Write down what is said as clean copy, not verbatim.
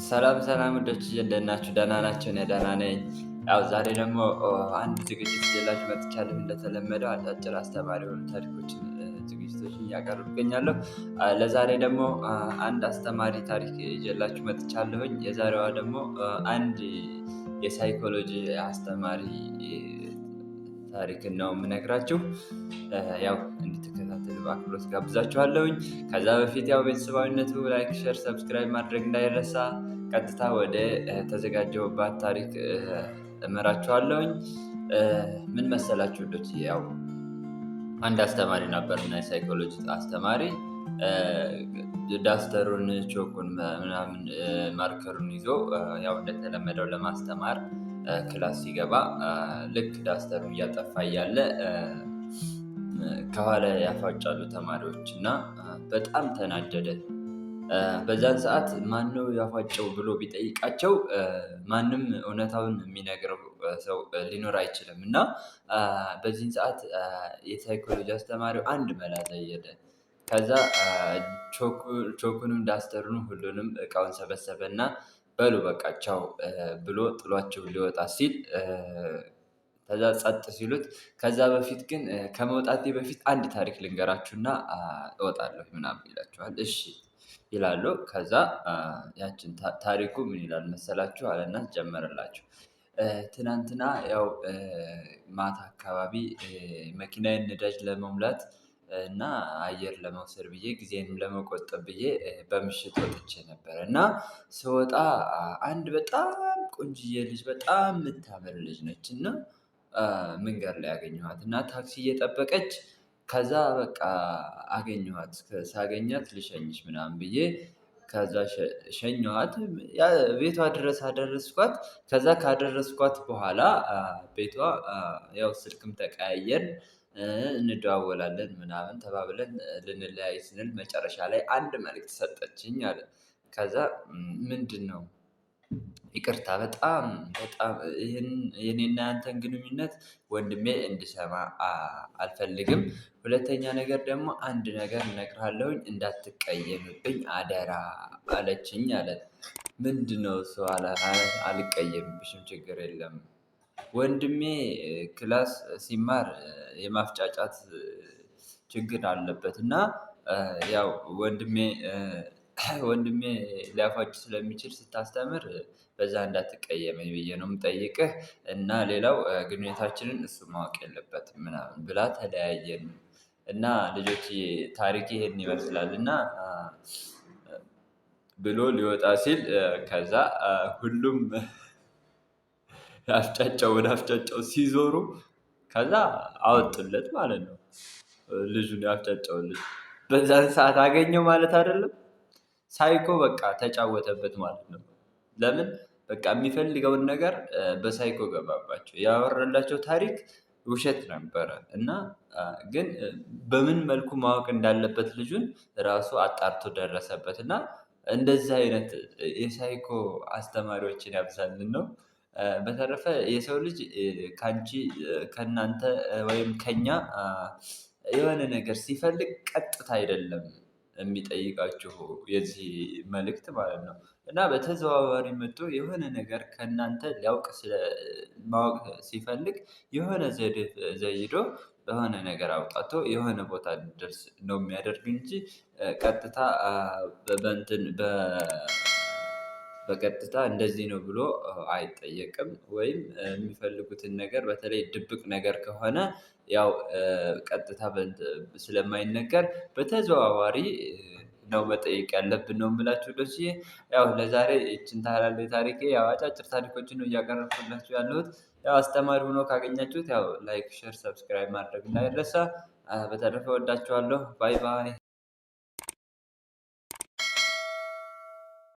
ሰላም ሰላም ውዶች እንዴት ናችሁ? ደህና ናችሁ? እኔ ደህና ነኝ። ያው ዛሬ ደግሞ አንድ ዝግጅት ይዤላችሁ መጥቻለሁ። እንደተለመደው አጫጭር አስተማሪ የሆኑ ታሪኮችን ዝግጅቶችን እያቀረብኩ እገኛለሁ። ለዛሬ ደግሞ አንድ አስተማሪ ታሪክ ይዤላችሁ መጥቻለሁኝ። የዛሬዋ ደግሞ አንድ የሳይኮሎጂ አስተማሪ ታሪክን ነው የምነግራችሁ። ያው እንድትከታተሉ በአክብሮት ጋብዛችኋለሁኝ። ከዛ በፊት ያው ቤተሰባዊነቱ like፣ share፣ subscribe ማድረግ እንዳይረሳ። ቀጥታ ወደ ተዘጋጀሁባት ታሪክ እመራችኋለሁኝ። ምን መሰላችሁ ውዶች፣ ያው አንድ አስተማሪ ነበር እና የሳይኮሎጂ አስተማሪ ዳስተሩን፣ ቾኩን፣ ምናምን ማርከሩን ይዞ ያው እንደተለመደው ለማስተማር class ሲገባ ልክ ዳስተሩን እያጠፋ እያለ ከኋላ ያፏጫሉ ተማሪዎች እና በጣም ተናደደ። በዛን ሰዓት ማነው ያፏጨው ብሎ ቢጠይቃቸው ማንም እውነታውን የሚነግረው ሰው ሊኖር አይችልም። እና በዚህን ሰዓት የሳይኮሎጂ አስተማሪው አንድ መላ ዘየደ። ከዛ ቾኩንም ዳስተሩንም ሁሉንም እቃውን ሰበሰበና በሉ በቃ ቻው ብሎ ጥሏቸው ሊወጣ ሲል ከዛ ጸጥ ሲሉት፣ ከዛ በፊት ግን ከመውጣቴ በፊት አንድ ታሪክ ልንገራችሁና እወጣለሁ ምናምን ይላችኋል። እሺ ይላሉ። ከዛ ያችን ታሪኩ ምን ይላል መሰላችሁ አለና ጀመረላችሁ። ትናንትና ያው ማታ አካባቢ መኪናዬን ነዳጅ ለመሙላት እና አየር ለመውሰድ ብዬ ጊዜንም ለመቆጠብ ብዬ በምሽት ወጥቼ ነበር። እና ስወጣ አንድ በጣም ቆንጅዬ ልጅ፣ በጣም የምታምር ልጅ ነች፣ እና መንገድ ላይ አገኘኋት እና ታክሲ እየጠበቀች ከዛ በቃ አገኘኋት። ሳገኛት ልሸኝሽ ምናምን ብዬ ከዛ ሸኘኋት፣ ቤቷ ድረስ አደረስኳት። ከዛ ካደረስኳት በኋላ ቤቷ ያው ስልክም ተቀያየርን፣ እንደዋወላለን ምናምን ተባብለን ልንለያይ ስንል መጨረሻ ላይ አንድ መልእክት ሰጠችኝ አለ። ከዛ ምንድነው? ይቅርታ፣ በጣም በጣም ይህን የኔና ያንተን ግንኙነት ወንድሜ እንዲሰማ አልፈልግም። ሁለተኛ ነገር ደግሞ አንድ ነገር እነግርሃለሁኝ፣ እንዳትቀየምብኝ አደራ አለችኝ አለ። ምንድነው እሱ? አልቀየምብሽም፣ ችግር የለም። ወንድሜ class ሲማር የማፍጫጫት ችግር አለበት እና ያው ወንድሜ ሊያፏጭ ስለሚችል ስታስተምር በዛ እንዳትቀየመኝ ብዬ ነው የምጠይቅህ። እና ሌላው ግንኙነታችንን እሱ ማወቅ የለበትም ምናምን ብላ ተለያየን። እና ልጆች ታሪክ ይሄን ይመስላል እና ብሎ ሊወጣ ሲል ከዛ ሁሉም አፍጫጫው ወደ አፍጫጫው ሲዞሩ ከዛ አወጡለት ማለት ነው። ልጁን ያፍጫጫው ልጅ በዛን ሰዓት አገኘው ማለት አይደለም። ሳይኮ በቃ ተጫወተበት ማለት ነው። ለምን? በቃ የሚፈልገውን ነገር በሳይኮ ገባባቸው። ያወራላቸው ታሪክ ውሸት ነበረ እና ግን በምን መልኩ ማወቅ እንዳለበት ልጁን ራሱ አጣርቶ ደረሰበት። እና እንደዚህ አይነት የሳይኮ አስተማሪዎችን ያብዛልን ነው። በተረፈ የሰው ልጅ ከአንቺ፣ ከእናንተ ወይም ከኛ የሆነ ነገር ሲፈልግ ቀጥታ አይደለም የሚጠይቃችሁ፣ የዚህ መልእክት ማለት ነው። እና በተዘዋዋሪ መጥቶ የሆነ ነገር ከእናንተ ሊያውቅ ማወቅ ሲፈልግ የሆነ ዘዴ ዘይዶ በሆነ ነገር አውጣቶ የሆነ ቦታ እንዲደርስ ነው የሚያደርግ እንጂ ቀጥታ በእንትን በቀጥታ እንደዚህ ነው ብሎ አይጠየቅም። ወይም የሚፈልጉትን ነገር በተለይ ድብቅ ነገር ከሆነ ያው ቀጥታ ስለማይነገር በተዘዋዋሪ ነው መጠየቅ ያለብን ነው የምላችሁ። ደስ ያው ለዛሬ ይችን ታህላለች ታሪኬ። ያው አጫጭር ታሪኮችን ነው እያቀረብኩላችሁ ያለሁት። ያው አስተማሪ ሆኖ ካገኛችሁት ያው like፣ share፣ subscribe ማድረግ እንዳይረሳ። በተረፈ ወዳችኋለሁ። Bye bye።